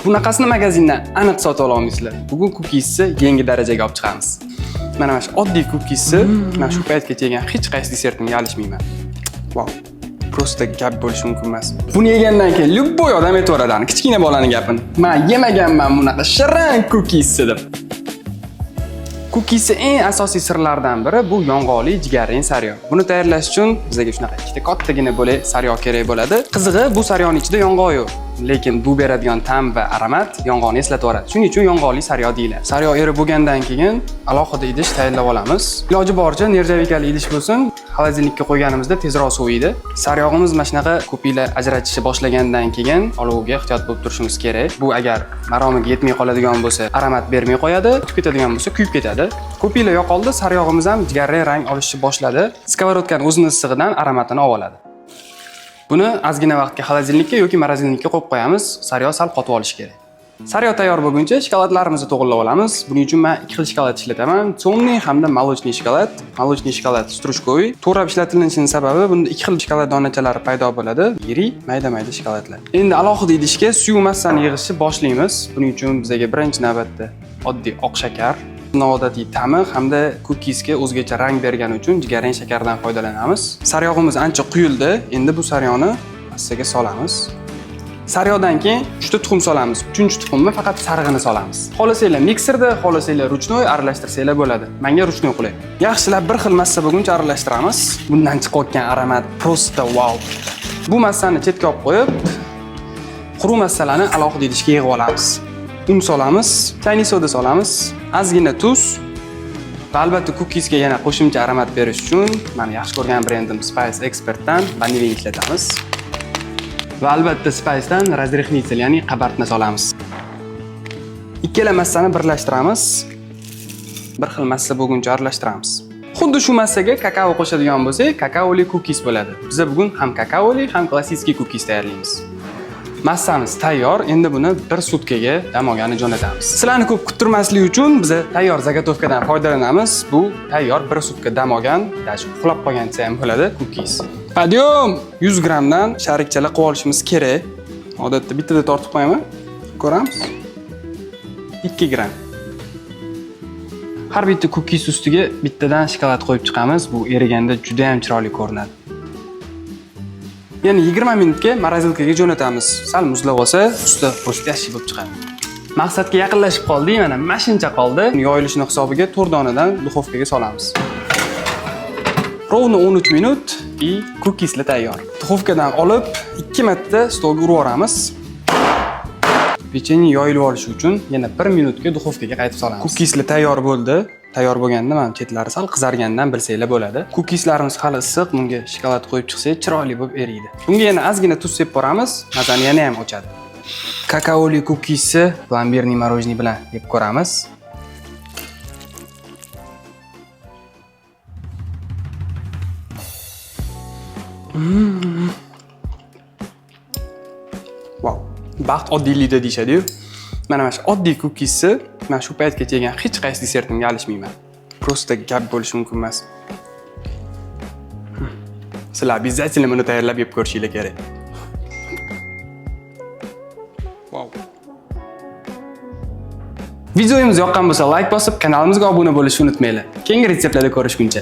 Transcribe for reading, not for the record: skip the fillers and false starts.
Bunaqasini magazindan aniq sotib ola olmaysizlar. Bugun cookiesni yangi darajaga olib chiqamiz. Mana shu oddiy cookiesni man shu paytgacha yegan hech qaysi desertimga alishmayman. Wow. Просто gap bo'lishi mumkin emas. Buni yegandan keyin любой odam aytaveradi, kichkina bolani gapini. "Men yemaganman bunaqa shirin cookiesni" deb. Cookiesni eng asosiy sirlaridan biri bu yong'oqli jigarrang sariyog'. Buni tayyorlash uchun bizga shunaqa ikkita kattagina bo'lak sariyog' kerak bo'ladi. Qizig'i, bu sariyog'ning ichida yong'oq yo'q. Lekin bu beradigan ta'm va aromat yong'oqni eslatib yuboradi. Shuning uchun yong'oqli sariyog' deyiladi. Sariyog' erib bo'lgandan keyin alohida idish tayyorlab olamiz. Iloji boricha нержавейка li idish bo'lsin, холодильник ka qo'yganimizda tezroq soviydi. Sariyog'imiz mana shunaqa ko'piklar ajratishni boshlagandan keyin olovga ehtiyot bo'lib turishimiz kerak. Bu agar maromiga yetmay qoladigan bo'lsa, aromat bermay qo'yadi, kuyib ketadigan bo'lsa, kuyib ketadi. Ko'piklar yo'qoldi, sariyog'imiz ham jigarrang rang olishni boshladi. Сковородка ni o'zini issig'idan aromatini olib oladi. Buni ozgina vaqtga холодильник ka yoki морозильник ka qo'yib qo'yamiz. Sariyog' sal qotib olishi kerak. Sariyog' tayyor bo'lguncha shokoladlarimizni to'g'irlab olamiz. Buning uchun men ikki xil shokolad ishlataman. Темный hamda молочный shokolad. Молочный shokolad стружковый. To'g'rab ishlatilishining sababi bunda ikki xil shokolad donachalari paydo bo'ladi. Yirik, mayda-mayda shokoladlar. Endi alohida idishga suyuq massani yig'ishni boshlaymiz. Buning uchun bizga birinchi navbatda oddiy oq shakar, noodatiy ta'mi hamda cookiesga o'zgacha rang bergani uchun jigarrang shakardan foydalanamiz. Sariyog'imiz ancha quyildi. Endi bu sariyog'ni massaga solamiz. Sariyog'dan keyin 3 ta tuxum solamiz. 3 tuxumni faqat sarig'ini solamiz. Xohlasanglar mikserda, xohlasanglar ручной aralashtirsanglar bo'ladi. Menga ручной qulay. Yaxshilab bir xil massa bo'lguncha aralashtiramiz. Bundan chiqayotgan aromat просто wow. Bu massani chetga olib qo'yib, quruq massalarni alohida idishga yig'ib olamiz. Un solamiz, чайный soda solamiz, ozgina tuz va albatta cookiesga yana qo'shimcha aromat berish uchun meni yaxshi ko'rgan brendim Spice Expertdan vanilin ishlatamiz. Va albatta Spice'dan разрыхлитель, ya'ni qabartma solamiz. Ikkala massani birlashtiramiz. Bir xil massa bo'lguncha aralashtiramiz. Xuddi shu massaga kakao qo'shadigan bo'lsak, kakaoli cookies bo'ladi. Biz bugun ham kakaoli, ham klassik cookies tayyorlaymiz. Massamiz tayyor. Endi buni bir sutkaga dam olgani jo'natamiz. Sizlarni ko'p kuttirmaslik uchun biz tayyor заготовка dan foydalanamiz. Bu tayyor bir sutka dam olgan, даже uxlab qolgan desa ham bo'ladi, cookies. Подъем! 100 grammdan шарик chalar qilib olishimiz kerak. Odatda bittada tortib qo'yaman. Ko'ramiz. 2 gramm. Har bitta cookies ustiga bittadan shokolad qo'yib chiqamiz. Bu eriganda juda ham chiroyli ko'rinadi. Yana 20 minutga морозилка ga jo'natamiz. Sal muzlab olsa, usti хрустящий bo'lib chiqadi. Maqsadga yaqinlashib qoldik, mana mashincha qoldi. Yoyilishini hisobiga 4 donadan духовка ga solamiz. Ровно 13 minut и cookieslar tayyor. Духовка dan olib, 2 marta stolga urib yuboramiz. Pechenye yoyilib olishi uchun yana 1 minutga духовка ga qaytib solamiz. Cookieslar tayyor bo'ldi. Tayyor bo'lganda mana chetlari sal qizargandan bilsanglar bo'ladi. Cookieslarimiz hali issiq, bunga shokolad qo'yib chiqsak chiroyli bo'lib eriydi. Bunga yana ozgina tuz sepib boramiz, mazani yana ham ochadi. Kakaoli cookiesni пломбирный мороженое bilan yeb ko'ramiz. Wow. Baxt oddiylikda deyishadi-yu. Mana shu oddiy cookiesni man shu paytgacha yegan hech qaysi desertimga alishmayman. Просто gap bo'lishi mumkin emas. Sizlar обязательно buni tayyorlab yeb ko'rishinglar kerak. Wow. Videomiz yoqqan bo'lsa like bosib, kanalimizga obuna bo'lishni unutmanglar. Keyingi retseptlarda ko'rishguncha.